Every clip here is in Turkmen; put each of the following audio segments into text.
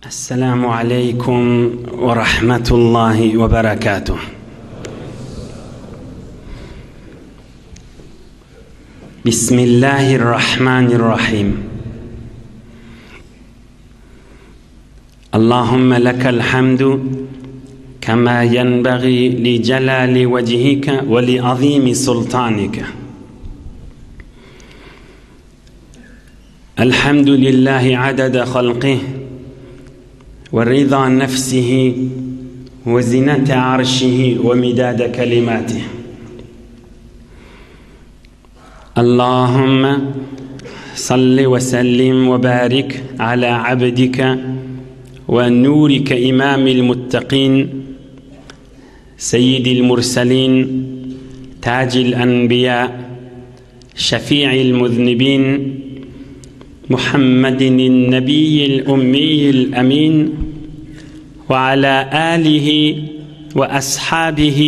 Esselamu aleýkum we rahmetullahi we berekatuh. Bismillahirrahmanirrahim. Allahümme lekel hamdu kema yenbagi li celali vecihike ve li azimi sultanike. الحمد لله عدد خلقه ورضا نفسه وزنة عرشه ومداد كلماته اللهم صل وسلم وبارك على عبدك ونورك إمام المتقين سيد المرسلين تاج الأنبياء شفيع المذنبين محمد النبي الأمي الأمين وعلى آله وأصحابه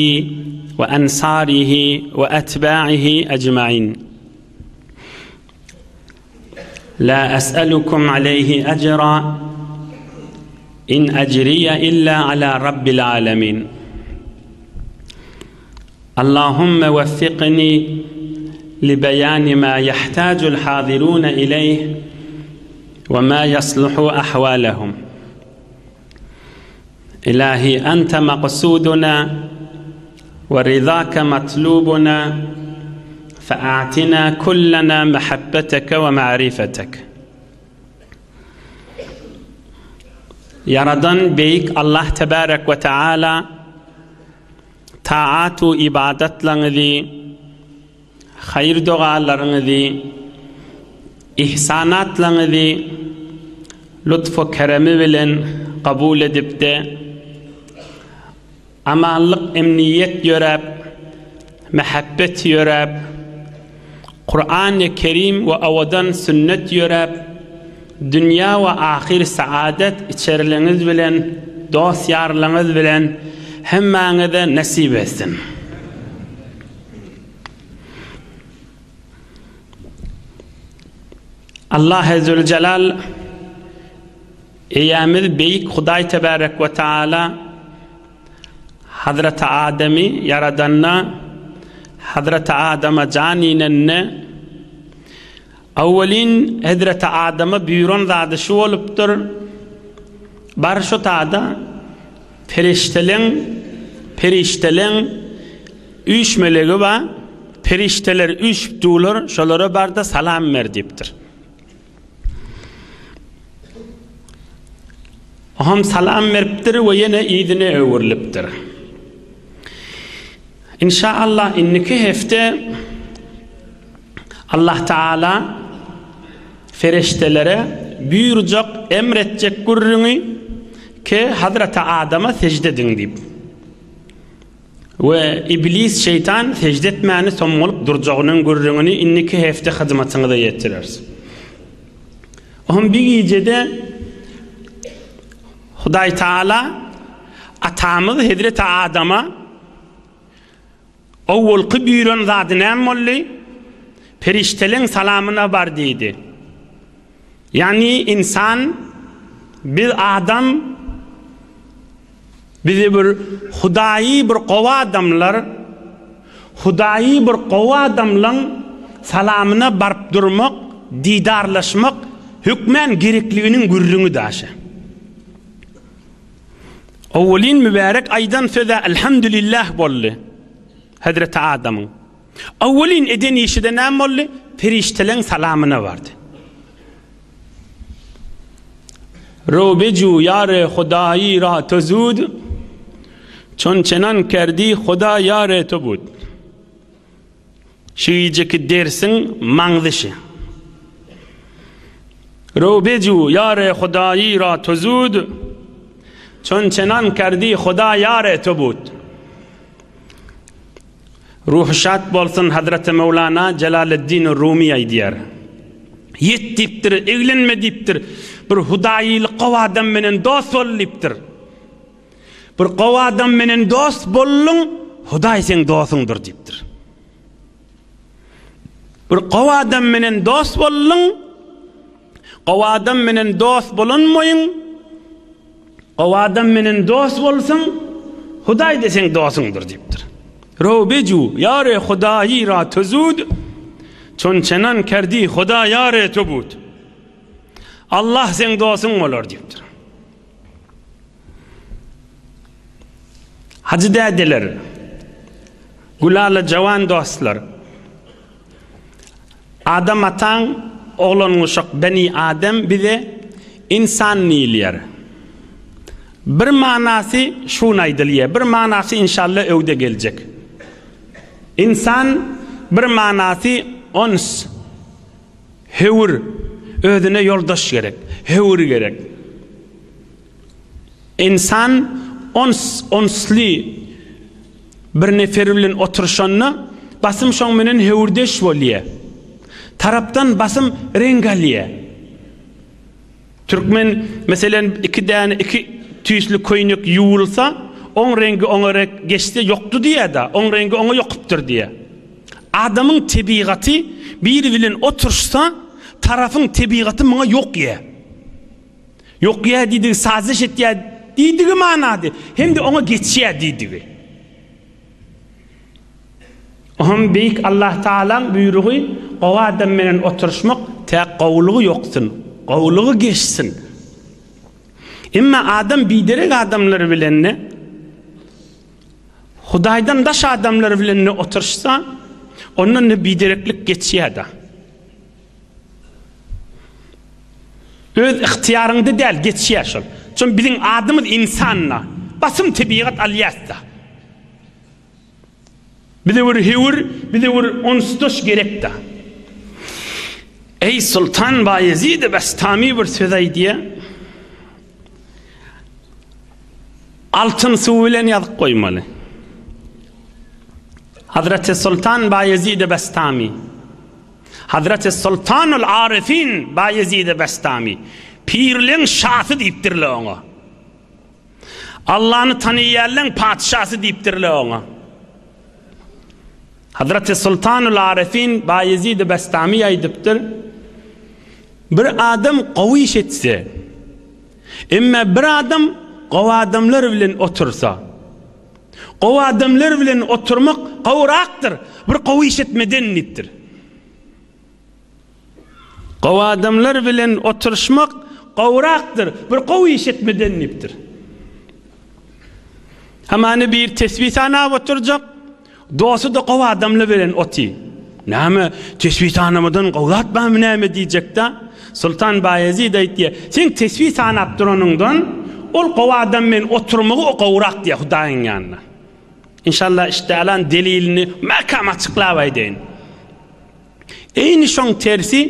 وأنصاره وأتباعه أجمعين لا أسألكم عليه أجرا إن أجري إلا على رب العالمين اللهم وفقني لبيان ما يحتاج الحاضرون إليه وما يصلح أحوالهم إلهي أنت مقصودنا ورضاك مطلوبنا فأعتنا كلنا محبتك ومعرفتك Ýaradan Beýik Allah Tebarek we Teala taat-u ybadatlaryňyzy, haýyr-dogalaryňyzy, ihsanatlaryňyzy lutf-u keremi bilen kabul edip-de, Amanlyk emniýet ýöräp, mähebbet ýöräp, Kurany Kerim we owadan sünnet ýöräp, dünýä we ahyr saadet içeriliňiz bilen, dost-ýarlaryňyz bilen hemmäňize nesip etsin. Allahy Züljelal Eýämiz Beýik Hudaý Tebärek we Taala Hazreti Ademi ýaradanda, Hazreti Adama jan inende, awwelin Hezreti Adama buýran zady şu bolupdyr, Bar şu tada perişdeleň, perişdeleň üýşmelegi bar, perişdeler üýşüp durlar, şolara bar-da salam ber diýipdir. Oňam salam beripdir we ýene yzyna öwrülipdir. Inşaallah indiki hepde Allah Taala ferişdelere buýurjak, emr etjek gürrüňi ke Hazreti Adama sejde ediň diýip. We iblis şeýtan sežde etmäni sommalyp durjagynyň gürrüňini indiki hepde hyzmatyňyza ýetireris. Ohm bir gijede Hudaý Taala atamyz Hezreti Adama owwalky buýran zady näme boldy? Perişdeleň salamyna bar diýdi. Ýagny ynsan biz adam Bizi bir Hudaýy bir gowy adamlar, Hudaýy bir gowy adamlaň salamyna baryp durmak, didarlaşmak hökmän gerekliginiň gürrüňi daşy. Owwelin mübärek aýdan söze Elhamdülillah boldy. Hezreti Adamyň. Owwelin eden işi-de näme boldy? Perişdeleň salamyna bardy. Ro beju ýare Hudaýy ra to zud, Çon çenan kerdi Huda ýare to bud. Şu gijeki dersiň maňzy şi. Ro beju ýare Hudaýy ra to zud, Çon çenan kerdi Huda ýare to bud. Ruhy şat bolsun Hazreti Mewlana Jelaleddin Rumi aýdýar. Ýet diýipdir, eglenme diýipdir. Bir hudaýylyk gowy adam menen dost bol diýipdir. Bir gowy adam menen dost bolduň, Hudaý seň dostuňdyr diýipdir. Bir gowy adam menen dost bolduň, gowy adam menen dost bolanmoýuň? Gowy adam menen dost bolsaň, Hudaý-da seň dosuňdyr diýipdir. Row beju, ýare Hudaýy ra tözud, çon çenan kerdi Huda ýare to bud. Allah seň dosuň bolar diýipdir. Hajy dädeler, gülala jawan dostlar, Adam ataň oglan-uşak beni Adem bize ynsan diýilýär. Bir manasy şun aýdylýar, bir manasy inşallah öwde geljek. Ynsan bir manasy ons, höwür, özüne ýoldaş gerek, höwür gerek. Ynsan ons, onsly bir nefer bilen oturyşanda, basym şoň menen höwürdeş bolýar. Tarapdan basym reňk alýar. Türkmen, meselem, iki däne iki tüýsli köýnek ýuwulsa, oň reňgi oňa rek geçse ýokdy diýýär-de, oň reňgi oňa ýokupdyr diýýär. Adamyň tebigaty biri bilen oturyşsa, tarapyň tebigaty muňa ýokýar. Ýokýa diýdigi sazyş etýä diýdigi manady, hem-de oňa geçýä diýdigi. Ohm Beýik Allah Tagalaň buýrugy gowy adam menen oturyşmak tä gowulygy ýoksun, gowulygy geçsin. Emma adam biderek adamlar bilen-de, Hudaýdan daş adamlar bilen-de oturyşsa, ondan-da bidereklik geçýär-de. Öz ygtyýaryňda däl, geçýär şol. Çün biziň adymyz ynsan-da. Basym tebigat alýas-da. Bize bir höwür, bize bir onsdaş gerek-de. Eý Sultan Baýezid Bestami bir söz aýdýar. Altyn suw bilen ýazyp goýmaly. Hazreti Sultan Baýezid Bestami Hazreti Sultanul Arifin Baýezid Bestami, pirleň şasy diýipdirler oňa. Allany tanaýanlaň patyşasy diýipdirler oňa. Hazreti Sultanul Arifin Baýezid Bestami aýdypdyr, Bir adam gowy iş etse, emma bir adam gowy adamlar bilen otursa, Gowy adamlar bilen oturmak gowurakdyr, bir gowy iş etmeden diýipdir. Gowy adamlar bilen oturyşmak gowurakdyr, bir gowy iş etmeden diýipdir. Hamany bir tesbih sanap oturjak, Dosty-da gowy adamly bilen oty. Näme, tesbih sanamadan gowy zat barmy näme diýjek-dä. Sultan Baýezid aýtýar, Seň tesbih sanap duranyňdan, ol gowy adam bilen oturmagy o gowurak diýýär Hudaýyň ýanynda. Inşallah işdälan delilini mäkäm açyklap aýdaýyn. Eýni şoň tersi,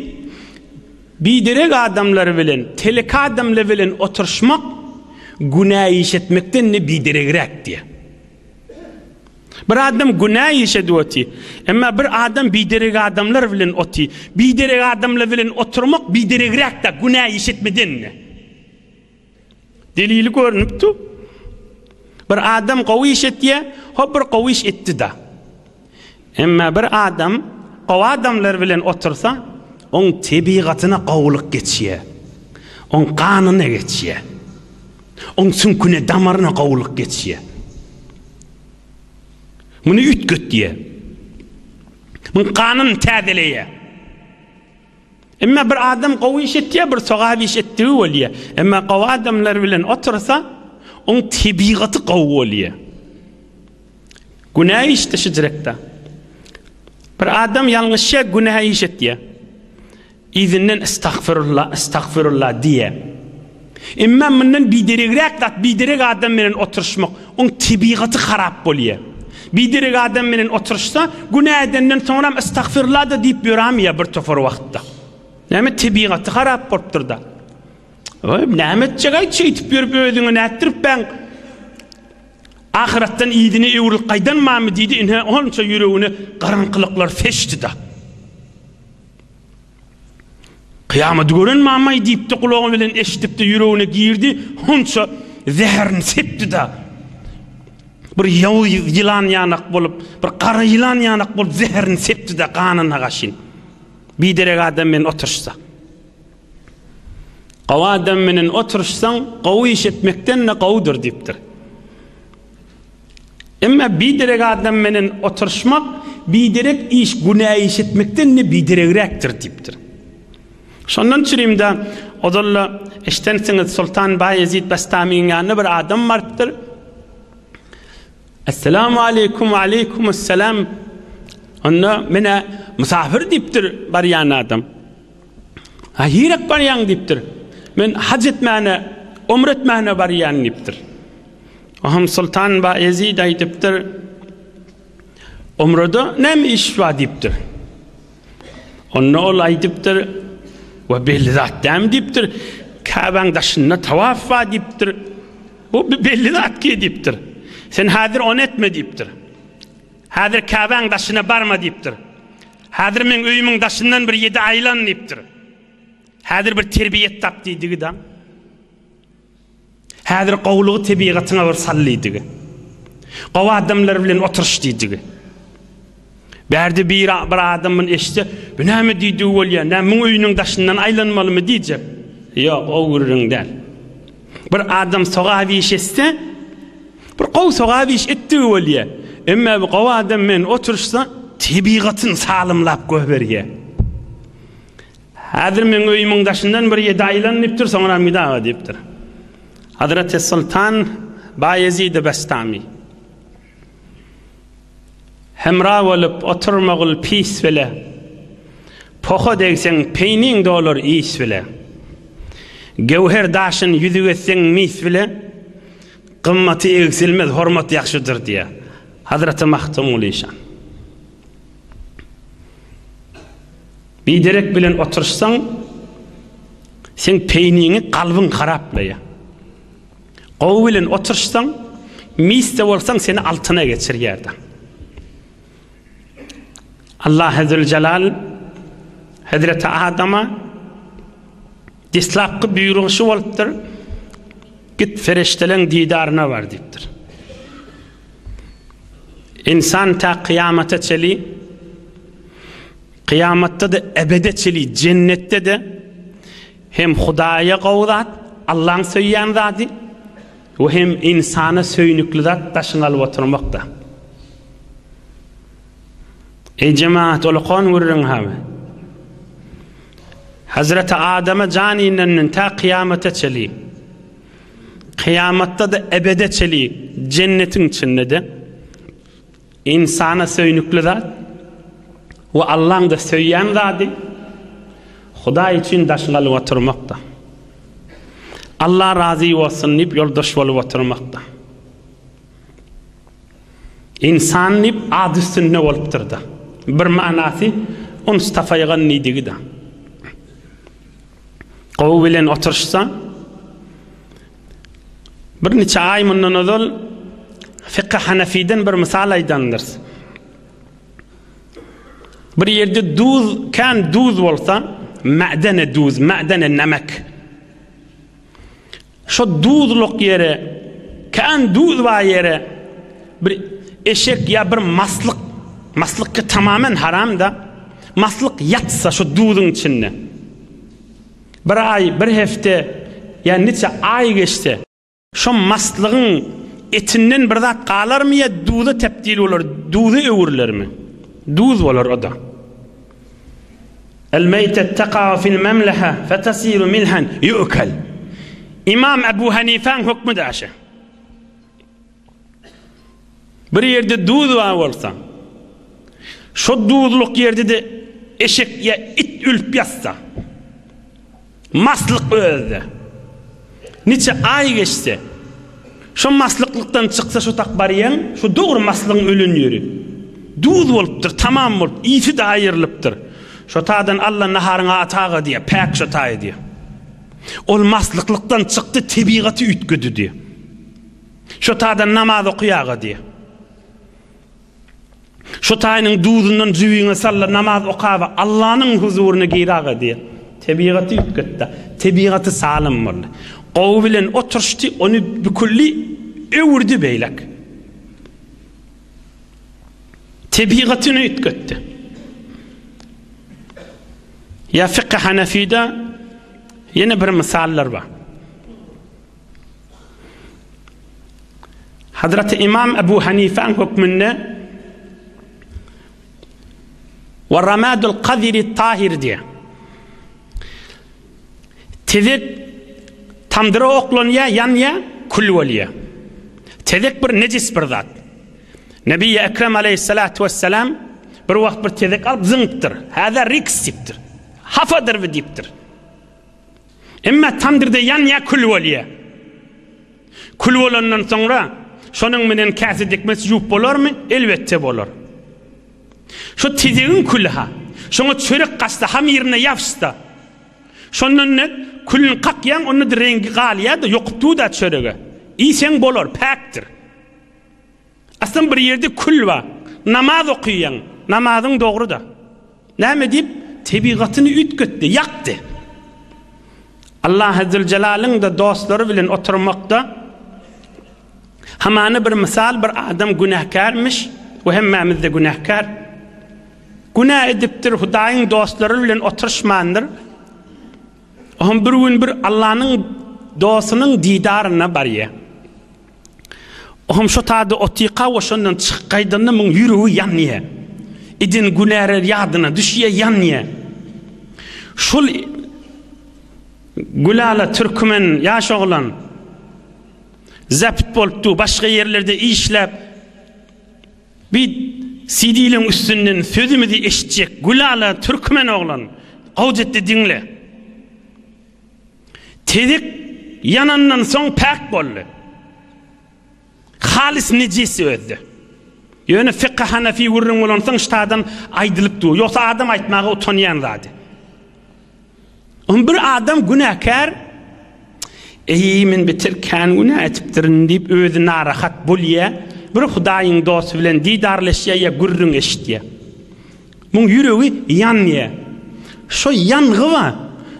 biderek adamlar bilen, teleke adamlar bilen oturyşmak günä iş etmekden-de bideregräk diýýär. Bir adam günä iş edip otyr. Emma bir adam biderek adamlar bilen otyr. Biderek adamlar bilen oturmak bideregräk-de günä iş etmeden-de. Delili görnüp dur. Bir adam gowy iş etýär, hop bir gowy iş etdi-da. Emma bir adam gowy adamlar bilen otursa, oň tebigatyna gowulyk geçýär. Oň ganyna geçýär. Oň süňküne, damaryna gowulyk geçýär. Muny üýtgetýär. Muň ganyny täzeleýär. Emma bir adam gowy iş etýär, bir sogap iş etdigi bolýar. Emma gowy adamlar bilen otursa, oň tebigaty gowy bolýar. Günä işde şijrekde. Bir adam ýalňyşýar, günä iş etýär. Yzyndan estagfirullah, estagfirullah diýýär. Emma mundan bideregräk zat, biderek adam bilen oturyşmak, oň tebigaty harap bolýar. Biderek adam bilen oturyşsa, günä edenden soňram estagfirullah-da diýip ýörämýär bir topar wagtda. Näme tebigaty harap bolupdyr-da. Oý, näme etjek-aý şeýdip ýörüp özüňi nätdirip bäň? Ahyratdan yzyna öwrülip gaýdanmamy diýdi, ine onça ýüregine garaňkylyklar seçdi-da. Kyýamaty gören mamaý diýipdi, gulagy bilen eşidipdi, ýüregine girdi, onça zäherini sepdi-de. Bir ýawuz ýylan ýanak bolup, bir gara ýylan ýanak bolup zäherini sepdi-de ganyna gaşyn. Biderek adam bilen oturyşsa. Gowy adam menen oturyşsaň, gowy iş etmekden-de gowudyr diýipdir. Emma biderek adam menen oturyşmak, biderek iş, günä iş etmekden-de bideregräkdir diýipdir. Şondan çürim-de, ozal-da eşdensiňiz, Soltan Baýezid Bastamyň ýanyna bir adam barypdyr. Esselamu aleýkum, waleýkumessalam. Onda men-ä mysafir diýipdir barýan adam. Ha hirek barýaň diýipdir. Men haj etmäne, umre etmäne barýan diýipdir. Oham Sultan Baýezid aýdypdyr. Umrada näme iş bar diýipdir. Onda ol aýdypdyr, we belli zat dämi diýipdir. Käbäň daşynda tawaf bar diýipdir. Bu belli zat ki diýipdir. Sen häzir ony etme diýipdir. Häzir Käbäň daşyna barma diýipdir. Häzir meň öýümiň daşyndan bir ýedi aýlan diýipdir. Häzir bir terbiýet tap diýdigi-da. Häzir gowulygy tebigatyňa bir sal diýdigi. Gowy adamlar bilen oturyş diýdigi. Bärde bir, bir adam muny eşitse, bu näme diýdigi bolýar, näme muň öýüniň daşyndan aýlanmalymy diýjek. Ýok, o gürrüň däl. Bir adam sogap iş etse, bir gowy sogap iş etdigi bolýar. Emma bu gowy adam men oturyşsa, tebigatyny salymlap goýberýär. Häzir meň öýümiň daşyndan bir ýedi aýlan diýipdir, soňram gidaga diýipdir. Hazreti Sultan Baýezid Bestami. Hemra bolup oturmagyl pis bile, Poha degseň peýniň dolar is bile. Göwher daşyn ýüzük etseň mis bile, Gymmaty egsilmez hormat ýagşydyr diýýär. Hazreti Magtymguly şan. Biderek bilen oturyşsaň, seň peýniňi kalbyň haraplaýar. Gowy bilen oturyşsaň, mis-de bolsaň seni altyna geçirýär-de. Allahy Züljelal Hezreti Adama deslapky buýrugy şu bolupdyr, Git ferişdeleň didaryna bar diýipdir. Ynsan tä kyýamata çeli, kyýamatda-da ebede çeli jennetde-de hem Hudaýa gowy zat, Allaň söýýän zady we hem ynsana söýnükli zat daşyňa alyp oturmakda. Eý jemaat, ulakan gürrüň haby. Hazreti Adama jan inenden tä kyýamata çeli, Kyýamatda-da ebede çeli jennetiň içinde-de ynsana söýnükli zat we Allaň-da söýýän zady Hudaý üçin daşyňa alyp oturmakda. Allah razy bolsun diýip ýoldaş bolup oturmakda. Ynsan diýip ad üstünde bolupdyr-da. Bir manasy uns tapaýgan diýdigi-de. Gowy bilen oturyşsa, bir niçe aý mundan ozal Fykh Hanafiden bir mysal aýdandyrys. Bir ýerde duz, kän duz bolsa, mädene duz, mädene nemek. Şo duzluk ýere, kän duz bar ýere bir eşek ýa bir maslyk, maslyk ki tamamen haram-da, maslyk ýatsa şo duzuň içinde, bir aý, bir hepde ýa niçe aý geçse, şo maslygyň etinden bir zat galarmy ýa duza tebdil bolar, duza öwrülermi? Duz bolar o-da. El meýtet tekau fil memlehe fetesiru milhen ýu'kel. Imam Ebu Hanifäň hökmi daşy. Bir ýerde duz bar bolsa, şo duzluk ýerde-de eşek ýa it ölüp ýatsa, Maslyk özde. Niçe aý geçse, şo maslyklykdan çyksa şo tak barýaň, şo dogry maslygyň ölen ýeri. Duz bolupdyr, tamam bolup, ysy-da aýrylypdyr. Şo tadan Alla naharyňa ataga diýýär, päk şo taýy diýýär. Ol maslyklykdan çykdy, tebigaty üýtgedi diýýär. Şo tadan namaz okaýaga diýýär. Şu taýynyň duzundan jübiňe sal-da namaz okaba Allanyň huzuryna gir-aga diýýär. Tebigaty üýtgetdi. Tebigaty salym boldy. Gowy bilen oturyşdy, ony bükülli öwürdi beýlek. Tebigatyny üýtgetdi. Ýa fykh Hanafide. Ýene bir mysallar bar. Hazreti Imam Ebu Hanifäň hökmünde we ramadul kadiri tahir diýe. Tezek tamdyra oklanýar, ýanýar, kül bolýar. Tezek bir nejis bir zat. Nebi Ekrem aleyhissalatu vesselam bir wagt bir tezek alyp zyňypdyr. Häzä riks diýipdir. Hafadyr bu diýipdir. Emma tamdyrda ýanýar, kül bolýar. Kül bolandan soňra şonuň bilen käse dikmesi ýuwup bolarmy? Elbetde bolar. Şo tezegiň küli-ha. Şoňa çörek gaçsa, hamyryna ýapyşsa. Şondan ne külüni kakýaň, onda-da reňki galýar-da, ýokup dur-da çörege. Iýseň bolar, päkdir. Aslynda bir ýerde kül bar. Namaz okaýaň, namazyň dogry-da. Näme diýip, tebigatyny üýtgetdi, ýakdy. Allahy Züljelalyň-da dostlary bilen oturmakda hamana bir mysal bir adam günäkärmiş we hemmämiz-de günäkär. Günä edipdir, Hudaýyň dostlary bilen oturyşmandyr. Oňam bir gün bir Allanyň dostunyň didaryna barýar. Oňam şo taýda otyka we şondan çykyp gaýdanda muň ýüregi ýanýar. Eden günäleri ýadyna düşýär, ýanýar. Şol Gülala türkmen ýaş oglan zapt bolup dur, başga ýerlerde işläp bir CD-leň üstünden sözümizi eşitjek Gülala türkmen oglan, gowja etdi diňle. Tezek ýanandan soň päk boldy. Halys nejis özde. Ýöne fykh hanafi gürrüň bolansoň ştadan aýdylyp dur. Ýogsa adam aýtmaga utanýan zady. On bir adam günäkär, Eý, men beter kän günä etipdirin diýip özi narahat bolýar. Bir Hudaýyň dosty bilen didarlaşýar ýa gürrüň eşitýär. Muň ýüregi ýanýar. Şo ýangy bar,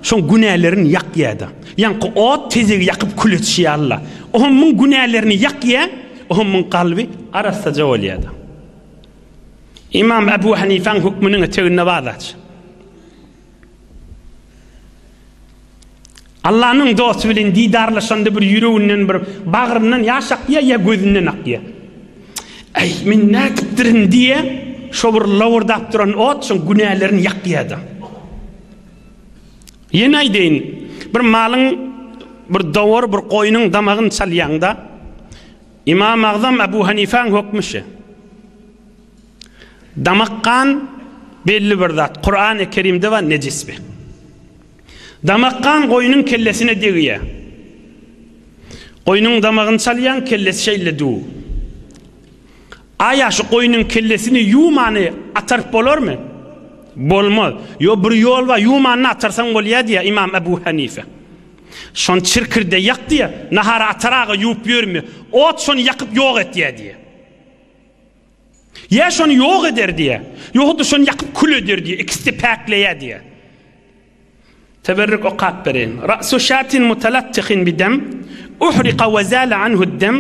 şoň günälerini ýakýar-da. Ýaňky ot tezegi ýakyp kül etişýär-la. Oňam muň günälerini ýakýar, oňam muň kalby arassaja bolýar-da. Ymam Ebu Hanifäň hökmüniň eteginde bar zat. Allanyň dosty bilen didarlaşanda bir ýüreginden bir bagryndan ýaş akýar ýa gözünden akýar. Äý, men nädipdirin diýe, şo bir lowurdap duran ot şoň günälerini ýakýar-da. Ýene aýdaýyn, bir malyň bir dowar, bir goýnuň damagyny çalýaňda, Imam Agzam Abu Hanifäň hökmi şe. Damak gan belli bir zat, Kurany Kerimde bar nejis bi. Damak gan goýnuň kellesine degýär. Goýnuň damagyny çalýaň, kellesi şeýle duw. Aýa şu goýnuň kellesini ýuwmany ataryp bolarmy? Bolmaz. Ýo bir ýol bar, ýuwmanyny atarsaň bolýar diýýär Imam Ebu Hanife. Şony çirkirde ýak diýýär, nahara ataraga ýuwup ýörme. Ot şony ýakyp ýok etýär diýýär. Ýa şony ýok eder diýýär. Ýogsa-da şony ýakyp kül eder diýýär. Ikisi-de päkleýär diýýär. Teberrük okap bereýin. Ra'su şatin mutalattihin bi dem, uhriqa we zala anhu dem,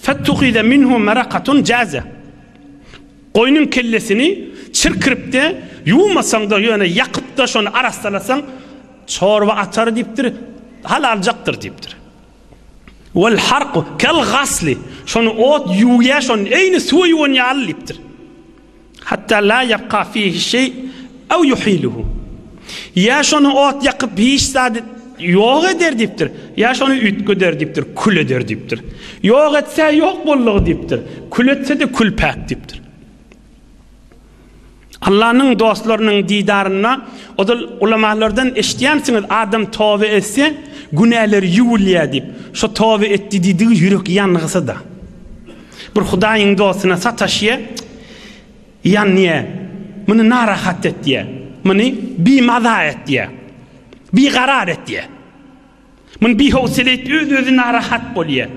fettuhize minhu marakatun jaze. Goýnuň kellesini çirkirip-de, ýuwmasaň-da, ýöne ýakyp-da şony arassalasaň, çorba atar diýipdir, halaljakdyr diýipdir. Wal harku kel gasli. Şony ot ýuwýar, şony eýni suwa ýuwan ýaly diýipdir. Hatta la ýabka fihi şeý ew yuhiluhu. Ýa şony ot ýakyp hiç zady ýok eder diýipdir. Ýa şony üýtgeder diýipdir, kül eder diýipdir. Ýok etse ýok boldugy diýipdir. Kül etse-de kül päk diýipdir. Allanyň dostlarynyň didarynda ozal ulamalardan eşidýänsiňiz adam toba etse günäleri ýuwulýar diýip. Şo toba etdi diýdigi ýürek ýangysy-da. Bir Hudaýyň dostuna sataşýar, ýanýar, muny narahat etýär, muny bimaza etýär, bigarar etýär. Muny bihowsele edip öz-özi narahat bolýar.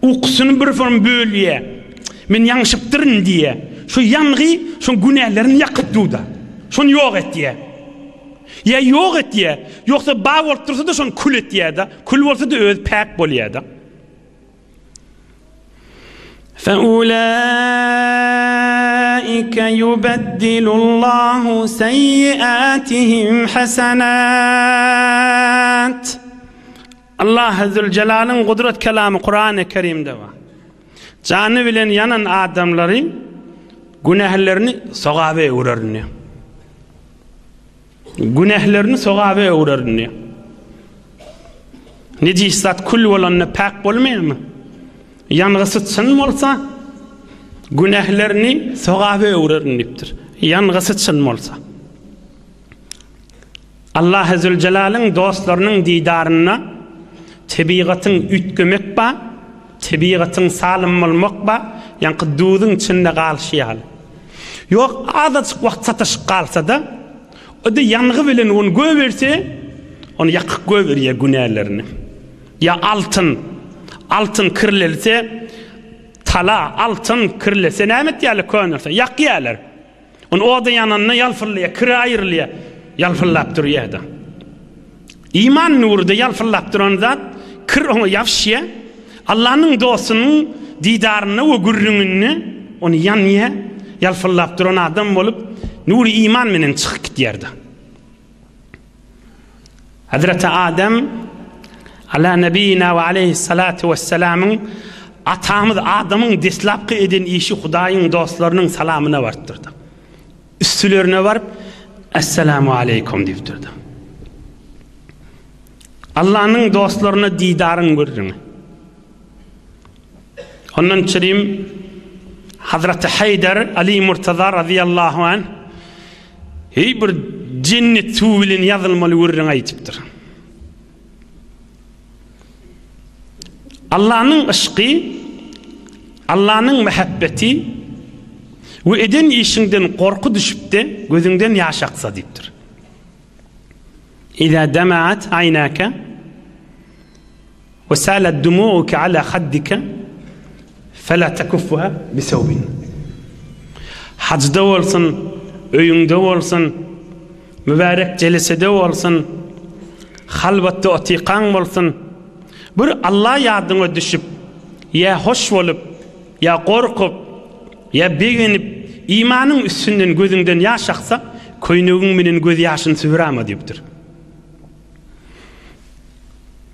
Ukusyny bir form bölýär. Men ýaňşypdyryn diýýär. Şu ýangy şoň günälerini ýakyp dur-da. Şony ýok etýär. Ýa ýok etýär, ýogsa bar bolup dursa-da şony kül etýär-de. Kül bolsa-da özi päk bolýar-da. Feulaike yubeddilullahu seyyiatihim hasenat. Allah Zülcelalyň gudrat kelamy Kurany Kerimde bar. Jany bilen ýanan adamlary günählerini sogaba öwrerin. Günählerini sogaba öwrerin diýýär. Nejis zat kül bolanda päk bolmaýarmy? Ýangysy çyn bolsa, günählerini sogaba öwrerin diýipdir. Ýangysy çyn bolsa. Allah Züljelalyň dostlarynyň didarynda tebigatyň üýtgemek ba, tebigatyň salym bolmak ba, ýaňky duzuň içinde galşy ýaly. Ýok, azajyk wagt sataşyp galsa-da, o-da ýangy bilen ony göberse, ony ýakyp göberýär günälerini. Ýa altyn, altyn kirlelse, tala, altyn kirlelse näme etýärler könelse? Ýakýarlar. Ony oda ýananda ýalpyllaýar, kiri aýrylýar, ýalpyllap durýar-da. Iman nury-da ýalpyllap duran zat, kir oňa ýapyşýar. Allanyň dostunyň didarynda we gürrüňinde ony ýanýar, ýalpyllap duran adam bolup, nury iman menen çykyp gidýär-de. Hazreti Adem ala nebiyina we aleyhissalatu vesselamyň atamyz Adamyň deslapky eden işi Hudaýyň dostlarynyň salamyna barypdyrdy. Üstülerine baryp Esselamu aleýkum diýipdirdi. Allanyň dostlaryna didaryň gürrüňi. Ondan çirim Hazreti Haydar Ali Murtaza radiyallahu anh Heý bir jennet suwy bilen ýazylmaly gürrüň aýdypdyr. Allanyň yşky, Allanyň mähebbeti we eden işiňden gorky düşüpde gözüňden ýaş aksa diýipdir. Iza demaat aýnaka We salat dumu'uke ala haddike fela tekuffuha bisewbin. Hajda bolsun, öýüňde bolsun, mübärek jelesede bolsun, halwatda otykaň bolsun, bir Allah ýadyňa düşüp, ýa hoş bolup, ýa gorkup, ýa begenip, imanyň üstünden gözüňden ýaş aksa, köýnegiň menen göz ýaşyny sübürama diýipdir.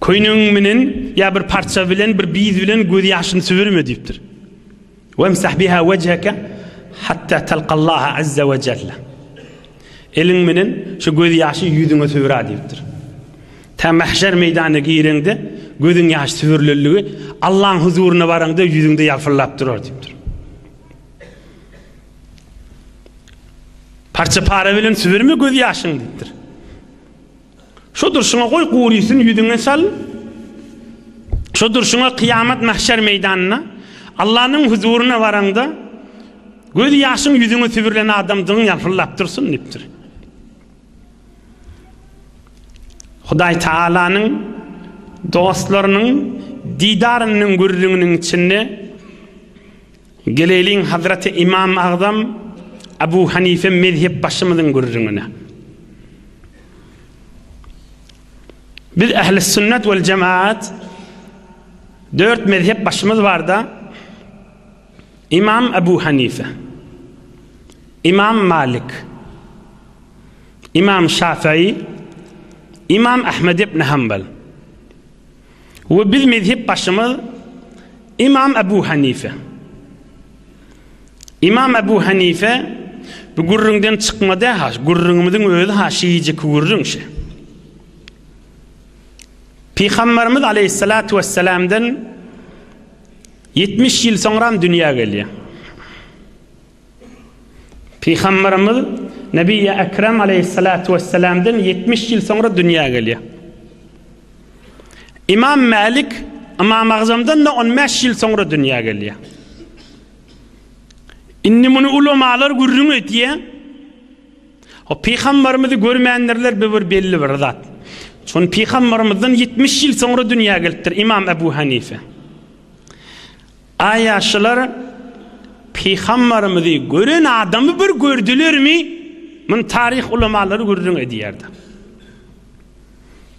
Köýnegiň menen ýa bir parça bilen, bir biz bilen göz ýaşyny sübürme diýipdir. Wemsah biha wejheke hatta talqallaha azza we jelle. Eliň menen şu göz ýaşy ýüzüňe sübüra diýipdir. Tä mahşer meýdanyna gireňde gözüň ýaş sübürlenligi Allaň huzuryna baraňda ýüzüňde ýalpyldap durar diýipdir. Parça-para bilen sübürme göz ýaşyň diýipdir. Şo durşuňa goý gurysyn ýüzüňe sal. Şo durşuňa kyýamat mahşer meýdanyna Allanyň huzuryna baraňda göz ýaşyň ýüzüňe sübürlen adamdygyň ýalpyldap dursun diýipdir. Hudaý Taalanyň dostlarynyň didarynyň gürrüňiniň içinde Geleýliň Hazreti Ymam Agzam Abu Hanife mezhep başymyzyň gürrüňine. Biz ähli sünnet wel jemaat dört mezhep başymyz barda Ymam Abu Hanife, Ymam Malik, Ymam Şafii, Ymam Ahmed ibn Hanbal. We biz mezhep başymyz Ymam Ebu Hanife. Ymam Ebu Hanife bu gürrüňden çykmady ha, gürrüňimiziň özi ha şiýjiki gürrüň şi. Pygamberimiz aleyhissalatu vesselamdan 70 ýyl soňram dünýä gelýär. Pygamberimiz Nebiýi Ekrem aleyhissalatu vesselamdan 70 ýyl soňra dünýä gelýär. Imam Mälik Ymam Agzamdan-da 15 ýyl soňra dünýä gelýär. Indi muny ulamalar gürrüň edýär. O pygamberimizi görmändirler bu bir belli bir zat. Şony pygamberimizden 70 ýyl soňra dünýä gelipdir Imam Ebu Hanife. Aýa şular pygamberimizi gören adamy bir gördülermi? Muny taryh ulamalary gürrüň edýärdi.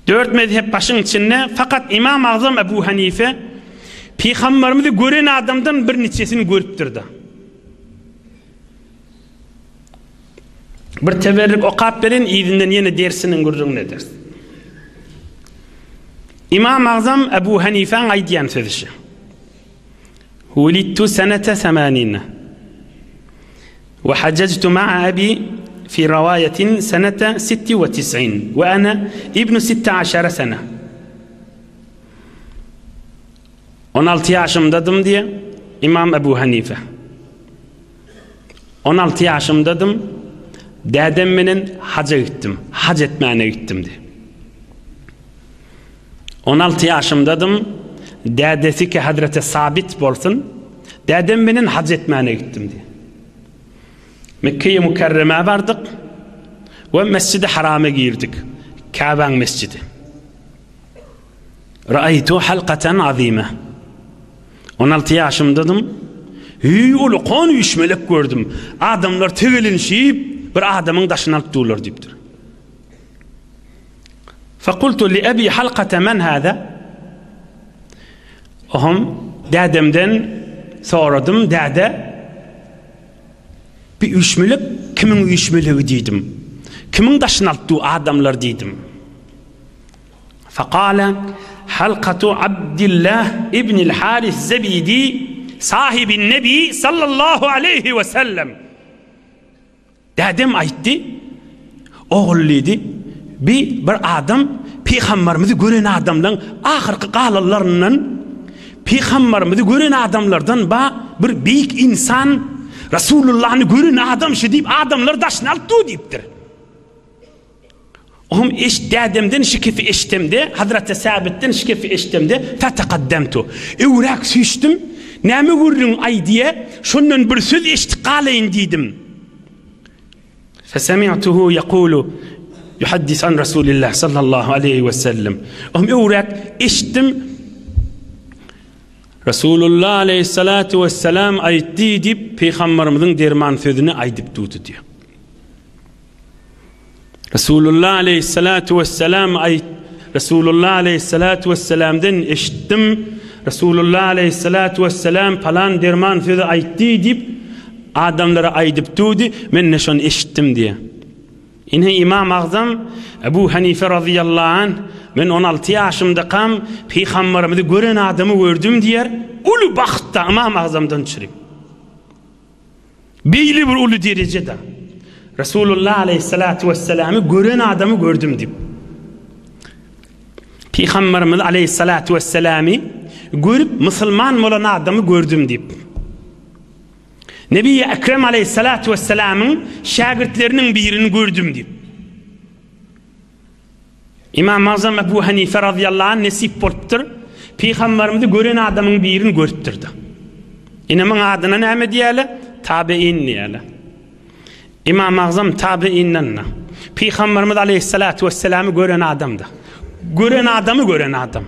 Dört mezhep başyň içinde fakat Imam Agzam Ebu Hanife. Pygamberimizi gören adamdan bir niçesini görüpdir-de. Bir teberrik okap beren yzyndan ýene dersiniň gürrüňini ederis. Imam Agzam Ebu Hanifäň aýdýan sözi şu. Wulidtu senete semanine. Ve hajjajtu ma'a abi fi riwayetin senete sitti ve tis'in ve ana ibnu sitte aşara sene. 16 ýaşymdadym diýe Imam Ebu Hanife. 16 ýaşymdadym, dädem menen haja gitdim, hac etmäne gitdim diýe. 16 ýaşymdadym, dädesi ki Hazreti Sabit bolsun, dädem menen hac etmäne gitdim diýe. Mekkeýi Mükerremä bardyk we Mesjidi Harama girdik. Käbäň mesjidi. Ra'aytu halkatan azime. 16 ýaşymdadym. Hüý ulukan üýşmelek gördüm. Adamlar tegelenişip bir adamyň daşyny alyp durlar diýipdir. Fakultu li abi halkata men hada? Oham dädemden soradym, däde bir üýşmelek kimiň üýşmelegi diýdim. Kimiň daşyny alyp dur adamlar diýdim. Fekale, Halkatu Abdillah ibnil Haris Zebidi sahibin Nebi sallallahu aleýhi we sellem. Dädem aýtdy, Ogul diýdi, bi bir adam pygambarymyzy gören adamlaň ahyrky galanlaryndan pygambarymyzy gören adamlardan ba bir beýik insan Rasulullany gören adam şu diýip adamlar daşyny alyp dur diýipdir. Oňam eş dädemden şu kefi eşdemde, Hazraty Säbitden şu kefi eşdemde, fetekaddemtu. Öwräk süýşdüm, näme gürrüň aýdýa, şondan bir söz eşdip galaýyn diýdim. Fesemi'tuhu ýekulu yuhaddis an Rasulillah sallallahu aleýhi we sellem. Oňam öwräk eşitdim, Rasulullah aleýhissalatu wessalam aýtdy diýip, Pygamberimiziň derman sözüni aýdyp durdy diýýär. Resulullah aleýhissalatu wessalam aýt Resulullah aleýhissalatu wessalamdan eşitdim. Resulullah aleýhissalatu wessalam palan derman sözi aýtdy diýip adamlara aýdyp durdy. Men de şony eşitdim diýe. Ine Imam Agzam Ebu Hanife razyýallahu anh men 16 ýaşymdakam pygamberimizi gören adamy gördüm diýer. Uly bagtda Imam Agzamdan çyryp. Beýle bir uly derejede Resulullah aleyhissalatu vesselamy gören adamy gördüm diýip. Pygamberimiz aleyhissalatu vesselamy görüp musulman bolan adamy gördüm diýip. Nebi Ekrem aleyhissalatu vesselamyň şägirtleriniň birini gördüm diýip. Imam Azam Ebu Hanife razyýallahu anh nesip bolupdyr. Pygamberimizi gören adamyň birini görüpdir-de. Ine muň adyna näme diýýärler? Tabein diýýärler. Imam Azam tabeinden-de. Pygamberimiz aleyhissalatu vesselamy gören adamda. Gören adamy gören adam.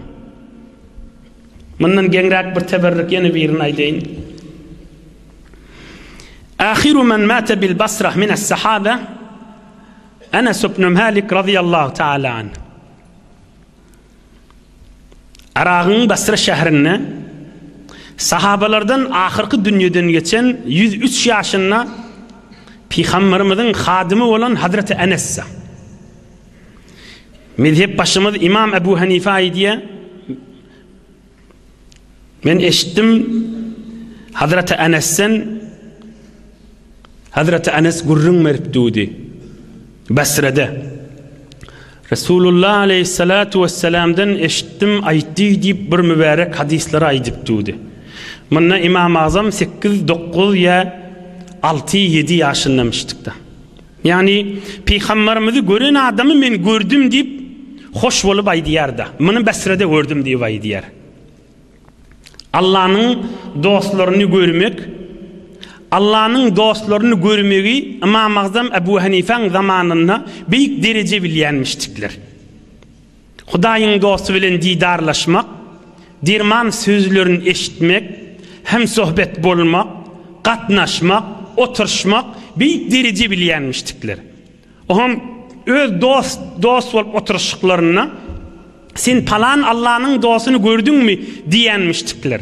Mundan geňräk bir teberrük ýene birini aýdaýyn. Ahiru men mate bil Basra mines sahabe Enes ibn Malik razyýallahu taala anh. Yragyň Basra şäherinde sahabalardan ahyrky dünýeden geçen 103 ýaşynda Pygamberimiziň hadymy bolan Hazreti Enes. Mezhep başymyz Imam Ebu Hanife aýdýar, Men eşitdim Hazreti Enesden Hazreti Enes gürrüň berip durdy. Basrada. Resulullah aleyhissalatu vesselamdan eşitdim aýtdy diýip bir mübärek hadyslary aýdyp durdy. Munda Imam Azam 8, 9 ýa 6, 7 ýaşyndamışdykda. Ýagny Pygamberimizi gören adamy men gördüm diýip hoş bolup aýdýar-da. Muny Basrada gördüm diýip aýdýar. Allanyň dostlaryny görmek Allanyň dostlaryny görmegi Ymam Agzam Ebu Hanifäň zamanynda beýik dereje bilýänmişdikler. Hudaýyň dosty bilen didarlaşmak, derman sözlerini eşitmek, hemsohbet bolmak, gatnaşmak, oturyşmak beýik dereje bilýänmişdikler. Oňam öz dost dost bolup oturyşyklarynda, Sen palan Allanyň dostuny gördüňmi? diýenmişdikler.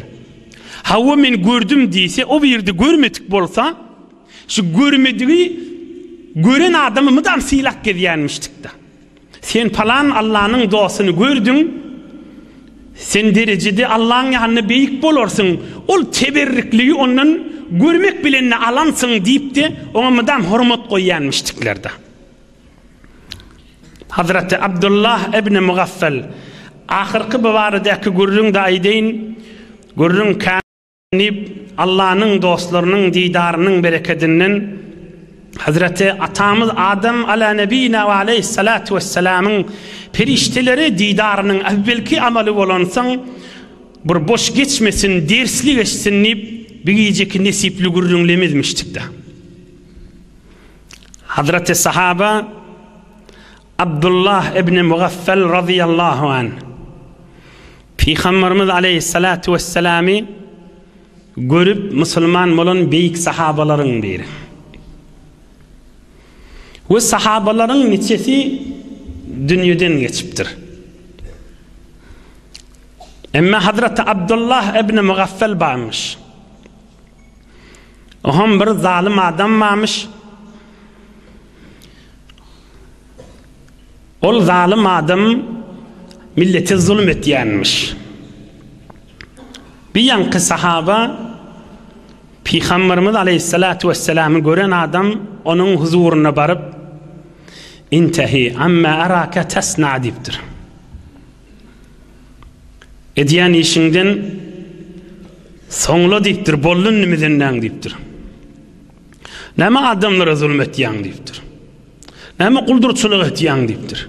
Hawa men gördüm diýse, o birde görmedik bolsa, şu görmedigi gören adamy mydam sylap gezýänmişdik-de. Sen palan Allanyň dostuny gördüň, sen derejede Allaň ýanynda beýik bolarsyň, ol teberrikligi ondan görmek bilen-de alansyň diýip-de, oňa mydam hormat goýýanmyşdyklar-da. Hazreti Abdullah ibn Mugaffal, ahyrky bu baradaky gürrüňde aýdaýyn, gürrüň kän. Diýip, Allanyň dostlarynyň didarynyň berekedinden Hazreti atamyz Adam ala nebina we aleýhissalatu wessalamyň perişdelere didarynyň äwwelki amaly bolansoň, bir boş geçmesin, dersli geçsin diýip, bir gijeki nesipli gürrüňlemezmişdik-de. Hazreti sahaba Abdullah ibn Mugaffal razyýallahu anh Pygamberimiz aleýhissalatu wesselamy görüp musulman bolan beýik sahabalaryň biri. We sahabalaryň niçesi dünýeden geçipdir. Emma Hazreti Abdullah ibn Mugaffal barmyş. Oňam bir zalym adam barmyş. Ol zalym adam millete zulum etýänmiş. Bir ýaňky sahaba Pygamberimiz aleýhissalatu wesselamy gören adam onuň huzuryna baryp, Intehi amma araka tasna diýipdir. Edýän işiňden soňla diýipdir, boldy indi mizenläň diýipdir. Näme adamlara zulum etýäň diýipdir. Näme guldurçylyk etýäň diýipdir.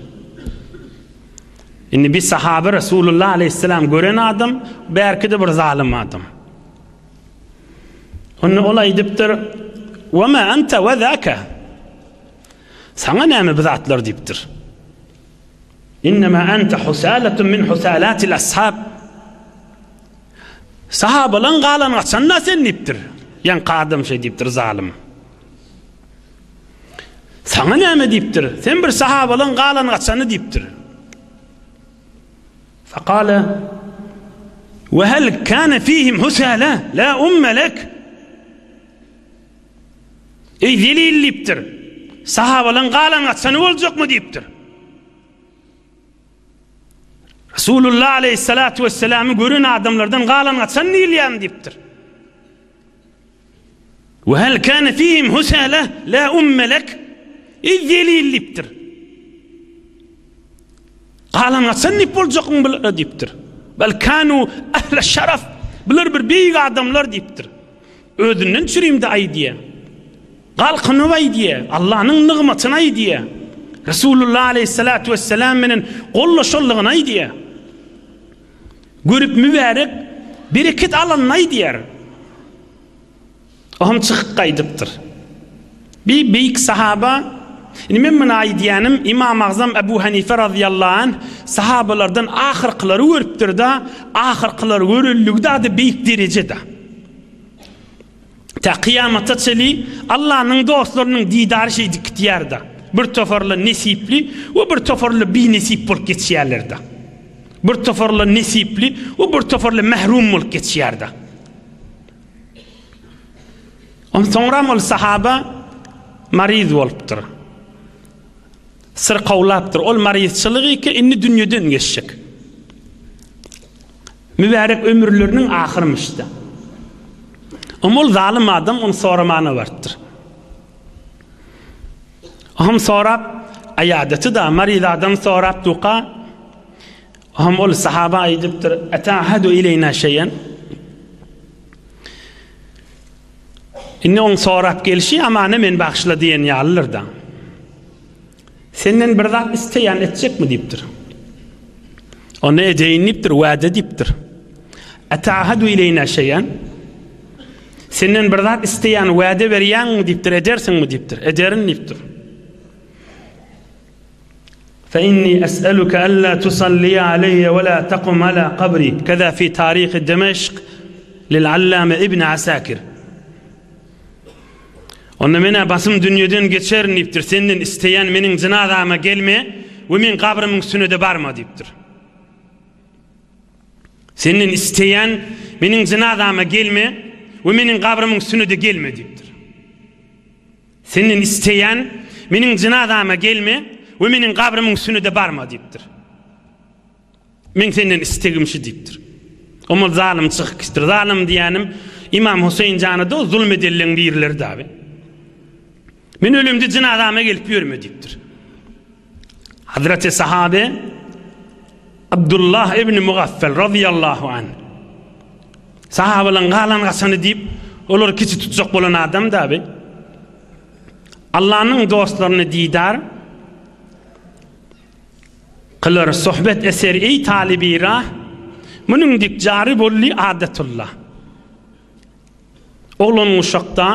Indi bir sahabe Resulullah aleyhisselam gören adam, bärki-de bir zalym adam. Onda ol aýdypdyr: "Wa ma anta wa zaka?" Saňa näme bu zatlar diýipdir. Innema anta husalatun min husalatil ashab. Sahabalaň galan gaçan-da sen diýipdir. Ýaňky adam şeý diýipdir, zalym. Saňa näme diýipdir? Sen bir sahabalaň galan gaçany diýipdir. Fekale Ve hel kâne fihim husâle la umme lek Eý zelil diýipdir. Sahabalaň galan gaçany boljakmy diýipdir. Resulullah aleyhissalatu vesselamy gören adamlardan galan gaçan diýilýärmi diýipdir. Ve hel kâne fihim husâle la umme lek Eý zelil diýipdir. Galan gaçan diýip boljakmy bulara diýipdir. Bel kanu ehle şeref bular bir beýik adamlar diýipdir. Özünden çürimdi aýdýa. Galkynyp aýdýa, Allanyň nygmatyny aýdýa. Resulullah aleýhissalatu wesselam menen gollaşanlygyny aýdýa. Görüp mübärek bereket alanyny aýdýar. Ohm çykyp gaýdypdyr. Bir beýik sahaba, indi men muny aýdýanym, Imam Agzam Ebu Hanife razyýallahu anh sahabalardan ahyrkylary görüpdir-de, ahyrkylary görünligi-de beýik dereje-de. Tä kyýamata çenli Allanyň dostlarynyň didary şeýdip gitýär-de. Bir toparly nesipli we bir toparly binesip bolup geçýärler-de. Bir toparly nesipli we bir toparly mährum bolup geçýär-de. Onsoňram ol sahaba maryz bolupdyr. Syrkawlapdyr. Ol maryzçylygy ki, indi dünýeden geçjek. Mübärek ömürleriniň ahyrymyşda. Amma ol zalym adam ony soramana barypdyr. Ohm sorap, aýadaty-da, maryz adam sorap duka, ohm ol sahaba aýdypdyr, Eta'hadu ileýna şeýen? Indi oň sorap gelşi, amana men bagyşla diýen ýalydyr-da. Senden bir zat isleýän etjekmi diýipdir. Onda edeýin diýipdir, wada diýipdir. Etahadu ileýna şeýen. Senden bir zat isleýän wada berýäňmi diýipdir, edersiňmi diýipdir. Ederin diýipdir. Fe inni es'eluke alla tusalli aleyye we la taqum ala qabri. Keza fi tarih Demeşk lil Allame ibn Asakir. Onda men-ä basym dünýeden geçerin diýipdir, senden isleýän meniň jynazama gelme we meň gabrymyň üstüne-de barma diýipdir. Senden isleýän, meniň jynazama gelme we meniň gabrymyň üstüne-de gelme diýipdir. Senden isleýän, meniň jynazama gelme we meniň gabrymyň üstüne-de barma diýipdir. Meň senden istegim şu diýipdir. Omal zalym çykyp gitdir. Zalym diýýänim Imam Huseýin jana-da o zulum edenleň birleri dabi. Men ölemde jynazama gelip ýörme diýipdir. Hazreti sahabe Abdullah ibn Mugaffel radiyallahu anh sahabalaryň galan gaçany diýip, olary kiçi tutjak bolan adam dabi. Allanyň dostlaryny didar Kylar sohbet eser eý talyby rah, Munuň dik jary boldy adatylla. Oglan uşakda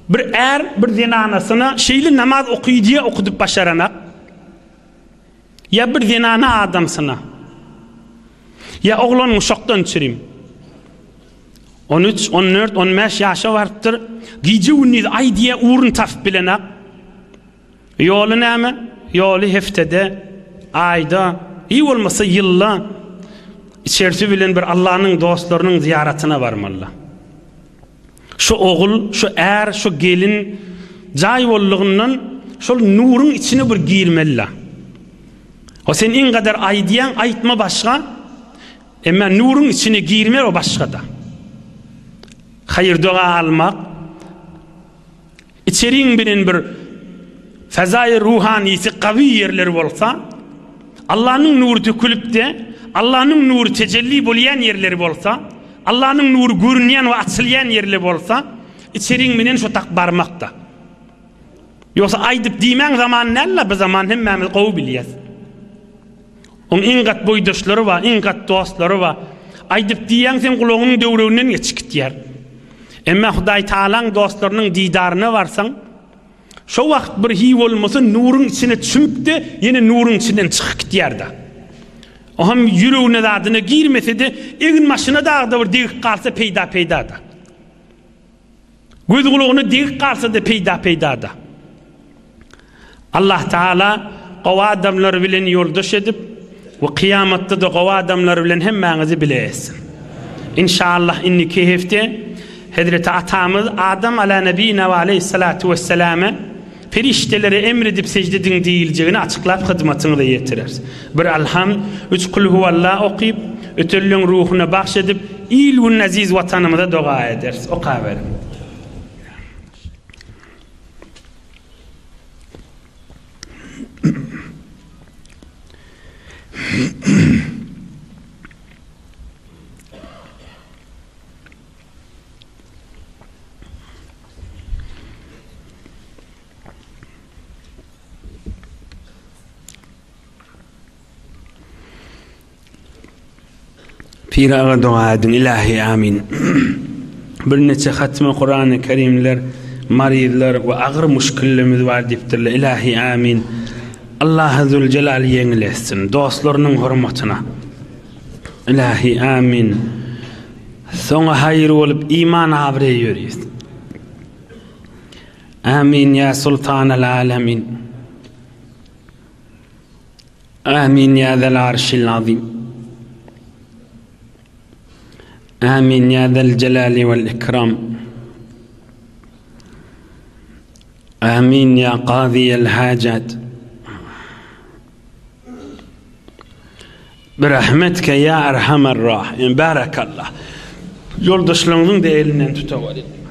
bir är bir zenanasyna şeýle namaz oky diýe okudyp başaranak. Ýa bir zenana adamsyna. Ýa oglan uşakdan çürim. 13, 14, 15 ýaşa barypdyr. Gije-gündiz aý diýe ugrun tapyp bilenak. Ýoly näme? Ýoly heftede, aýda, iň bolmasa ýylda içersi bilen bir Allanyň dostlarynyň zyýaratyna barmalyda. Şu ogul, şu är, şu gelin jaý boldugyndan şol nuruň içine bir girmelida. O sen iň gadar aýdýaň, aýtma başga, emma nuruň içine girme o başgada. Haýyr-doga almak, Içeriň bilen bir fezaýy ruhanysy gawy ýerler bolsa, Allanyň nury dökülip-de, Allanyň nury tejelli bolýan ýerleri bolsa, Allanyň nury görünýän we açylýan ýerli bolsa, içeriň menen şo tak barmak-da. Ýogsa aýdyp diýmäň zaman däl-la, bu zaman hemmämiz gowy bilýäs. Oň iň gat boýdaşlary bar, iň gat dostlary bar. Aýdyp diýýäň seň gulagynyň döwreginden geçip gitýär. Emma Hudaý Tagalaň dostlarynyň didaryna barsaň, şo wagt bir hiý bolmasa nuruň içine çümüp-de, ýene nuruň içinden çykyp gitýär-de. O hem ýüregine zadyna girmese-de, egin-başyna dagy-da bir degip galsa peýda peýda-da. Göz gulagyna degip galsa-da peýda peýda-da. Allah Taala gowy adamlar bilen ýoldaş edip we kyýamatda-da gowy adamlar bilen hemmäňizi bile etsin. Inşallah indiki hepde Hezreti atamyz Adam ala nebina we aleyhissalatu vesselame perişdelere emr edip sejde ediň diýiljegini açyklap hyzmatyňyza ýetireris. Bir Alham, üç Kulhuwalla okyp, ötenleň ruhuna bagş edip, il-gün eziz watanymyza doga ederis. Okaberiň. Pir aga doga ediň ilahi amin. Bir neçe hatma Kurany Kerimler marizler we agyr muşkillerimiz bar diýipdirler ilahi amin. Allahy Züljelal ýeňil etsin dostlarynyň hormatyna. Ilahi amin. Soňa haýyr bolup iman abraý ýörüs. Amin ýa Sultanal Alemin. Amin ýa Zel Arşil Azim. Amin ýa Zel Jelali vel Ikram. Amin ýa Kazyýel Hajat. Birahmetke ýa Erhamer Rahimin. Barakallah. Ýoldaşlaryňyzyň-da elinden tutaweriň.